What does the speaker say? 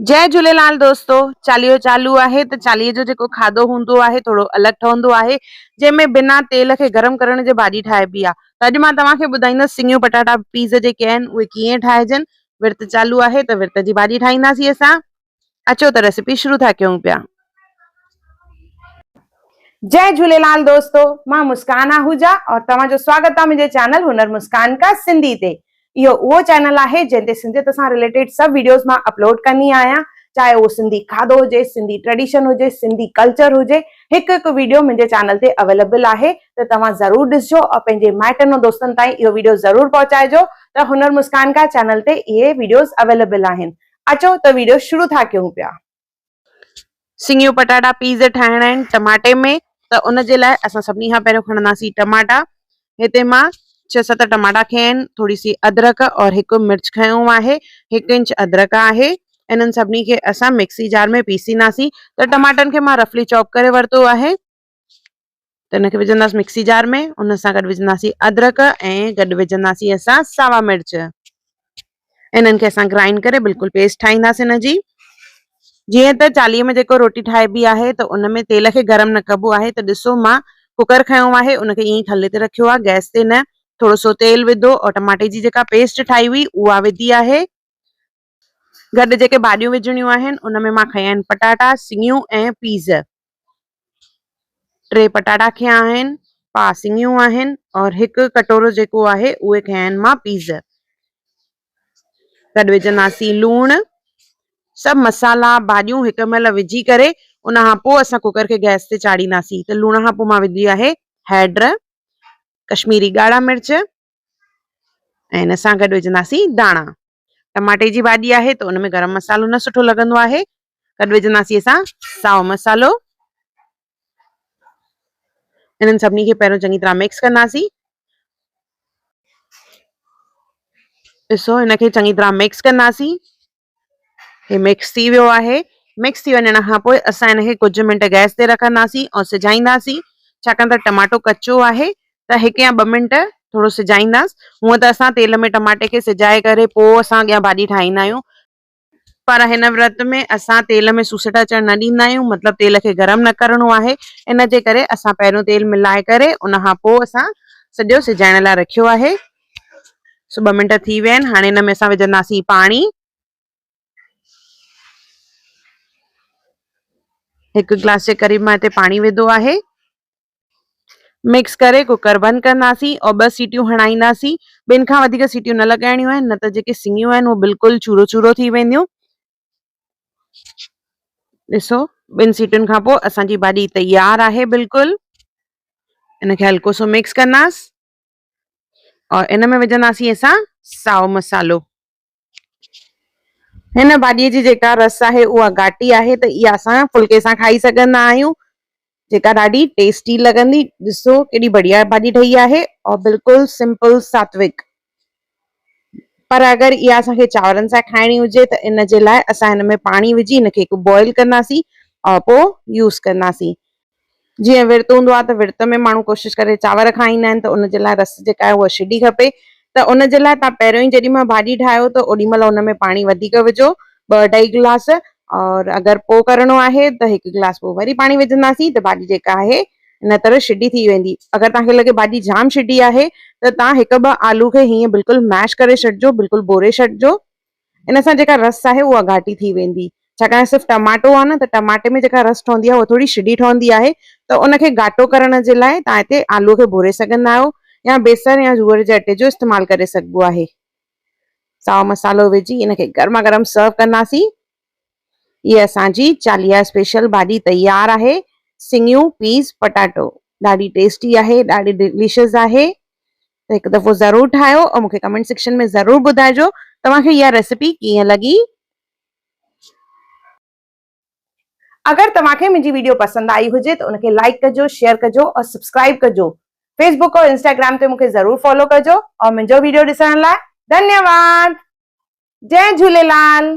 جئي جهوليلال دوستو چاليهو چالو آهي ته چاليهي جو جيڪو کاڌو هوندو آهي ٿورو الڳ ٺهندو آهي جنهن ۾ بنا تيل کي گرم ڪرڻ جي ڀاڄي ٺاهبي آهي ته اڄ مان توهان کي ٻڌائيندس سڱيون پٽاٽا پيز جيڪي آهن اهي ڪيئن ٺاهجن ورت چالو آهي ته ورت جي ڀاڄي ٺاهينداسين اسان اچو ته ريسيپي شروع ٿا ڪيون پيا. جئي جهوليلال دوستو مان مسڪان آهوجا اور توهان جو سواگت آ منهنجي چينل هنر مسڪان ڪا سنڌي تي اهو اهو چينل آهي جنهن تي سنڌيت سان رليٽيڊ سڀ ويڊيوز مان اپلوڊ ڪندي آهيان چاهي اهو سنڌي کاڌو هجي سنڌي ٽريڊيشن هجي سنڌي ڪلچر هجي هڪ هڪ ويڊيو منهنجي چينل تي اويليبل آهي ته توهان ضرور ڏسجو اور پنهنجي مائٽن ۽ دوستن تائين اهو ويڊيو ضرور پهچائجو ته هنر مسڪان ڪا چينل تي اهي ويڊيوز اويليبل آهن اچو ته ويڊيو شروع ٿا ڪيون پيا. سڱيون پٽاٽا پيز ٺاهڻا آهن ٽماٽي ۾ ته ان جي لاء اسان سڀني کان پهريون کڻنداسين ٽماٽا هتي مان ڇهه ست ٽماٽا کنيا آهن ٿوري سي ادرڪ اور هڪ مرچ کنيو آهي هڪ انچ ادرڪ آهي انهن سڀني کي اسان مڪسي جار ۾ پيسينداسين ته ٽماٽن کي مان رفلي چاپ ڪري ورتو آهي ته ان کي وجهنداس مڪسي جار ۾ ان سان گڏ وجهنداسين ادرڪ ۽ گڏ وجهنداسين اسان ساوا مرچ انهن کي اسان گرائنڊ ڪري بلڪل پيسٽ ٺاهينداسين ان جي جيئن ته چاليهه ۾ جيڪو روٽي ٺاهبي آهي ته ان ۾ تيل کي گرم نه ڪبو آهي ته ڏسو مان ڪوڪر کنيو آهي ان کي ائين ئي کلي تي رکيو آهي گئس تي نه ٿورو سو تيل وڌو اور ٽماٽي جي جيڪا پيسٽ ٺاهي هئي اها وڌي آهي گڏ جيڪي ڀاڄيون وجهڻيون آهن ان ۾ مان کنيا آهن پٽاٽا سڱيون ۽ پيز ٽي پٽاٽا کنيا آهن، پاء سڱيون آهن اور هڪ ڪٽورو جيڪو آهي اهي کنيا آهن مان پيز. گڏ وجهنداسين لوڻ. سڀ مصالحا ڀاڄيون هڪ مهل وجهي ڪري ان کان پوء اسان ڪوڪر کي گئس تي چاڙهينداسين ته لوڻ کان پوء مان وڌي آهي هيڊ، ڪشميري ڳاڙها مرچ ۽ ان سان گڏ وجهنداسين ڌاڻا. ٽماٽي جي ڀاڄي آهي ته ان ۾ گرم مصالحو نه سٺو لڳندو آهي. گڏ وجهنداسين اسان سائو مصالحو. انهن سڀني کي پهريون چڱي طرح مڪس ڪنداسين. ڏسو هن کي چڱي طرح مڪس ڪنداسين. هي مڪس ٿي ويو آهي. مڪس ٿي وڃڻ کان پوء اسان هن کي ڪجهه منٽ گئس تي رکنداسين ۽ سجهائينداسين ڇاڪاڻ ته ٽماٽو ڪچو آهي ته هڪ يا ٻه منٽ ٿورو سجهائينداس هونء ته اسان تيل ۾ ٽماٽي کي سجهائي ڪري پوء اسان اڳيان ڀاڄي ٺاهيندا آهيون پر هن ورت ۾ اسان تيل ۾ سوسٽ اچڻ نه ڏيندا آهيون مطلب تيل کي گرم نه ڪرڻو آهي ان جي ڪري اسان پهريون تيل ملائي ڪري ان کان پوء اسان سڄو سجهائڻ لاء رکيو آهي سو ٻه منٽ ٿي ويا آهن هاڻي هن ۾ اسان وجهنداسين پاڻي هڪ گلاس جي قريب مان هتي پاڻي وڌو آهي مڪس ڪري ڪوڪر بند ڪنداسين اور ٻه سيٽيون هڻائينداسين ٻن کان وڌيڪ سيٽيون نه لڳائڻيون آهن نه ته جيڪي سڱيون آهن اهي بلڪل چورو چورو ٿي وينديون ڏسو ٻن سيٽين کان پوء اسان جي ڀاڄي تيار آهي بلڪل ان کي هلڪو سو مڪس ڪنداس اور ان ۾ وجهنداسين اسان سائو مصالحو. هن ڀاڄي جي جيڪا رس آهي اها گهاٽي آهي ته اها اسان ڦلڪي سان کائي سگهندا آهيون جيڪا ڏاڍي ٽيسٽي لڳندي ڏسو ڪيڏي بڙيا ڀاڄي ٺهي آهي اور بلڪل سمپل ساتوڪ پر اگر اها اسان کي چانورن سان کائڻي هجي ته ان جي لاء اسان هن ۾ پاڻي وجهي هن کي هڪ بوائل ڪنداسين اور پوء يوز ڪنداسين جيئن ورت هوندو آهي ته ورت ۾ ماڻهو ڪوشش ڪري چانور کائيندا آهن ته ان جي لاء رس جيڪا آهي اها شيڊي کپي ته ان جي لاء توهان پهريون ئي جيڏي مهل ڀاڄي ٺاهيو ته اوڏي مهل ان ۾ پاڻي وڌيڪ وجهو ٻه اڍائي گلاس اور اگر پوء ڪرڻو آهي ته هڪ گلاس پوء وري پاڻي وجهنداسين ته ڀاڄي جيڪا آهي ان طرح شيڊي ٿي ويندي اگر توهان کي لڳي ڀاڄي جام شيڊي آهي ته توهان هڪ ٻه آلو کي هيئن بلڪل ميش ڪري ڇڏجو بلڪل ڀوري ڇڏجو ان سان جيڪا رس آهي اها گهاٽي ٿي ويندي ڇاڪاڻ صرف ٽماٽو آهي نه ته ٽماٽي ۾ جيڪا رس ٺهندي آهي اها ٿوري شڊي ٺهندي آهي ته ان کي گهاٽو ڪرڻ جي لاء توهان هتي آلو کي ڀوري سگهندا آهيو يا بيسڻ يا جوئر جي اٽي جو استعمال ڪري سگهبو آهي سائو مصالحو وجهي ان کي گرما گرم سرو ڪنداسين هي اسان جي چاليها اسپيشل ڀاڄي تيار آهي سڱيون پيز پٽاٽو ڏاڍي ٽيسٽي آهي ڏاڍي ڊليشس آهي ته هڪ دفعو ضرور ٺاهيو ۽ مونکي ڪمينٽ سيڪشن ۾ ضرور ٻڌائجو توهان کي اها ريسيپي ڪيئن لڳي. اگر توهان کي منهنجي ويڊيو پسند آئي هجي ته ان کي لائيڪ ڪجو شيئر ڪجو اور سبسڪرائيب ڪجو فيس بڪ اور انسٽاگرام تي مونکي ضرور فالو ڪجو اور منهنجو ويڊيو ڏسڻ لاء ڌنيواد جئي جهوليلال.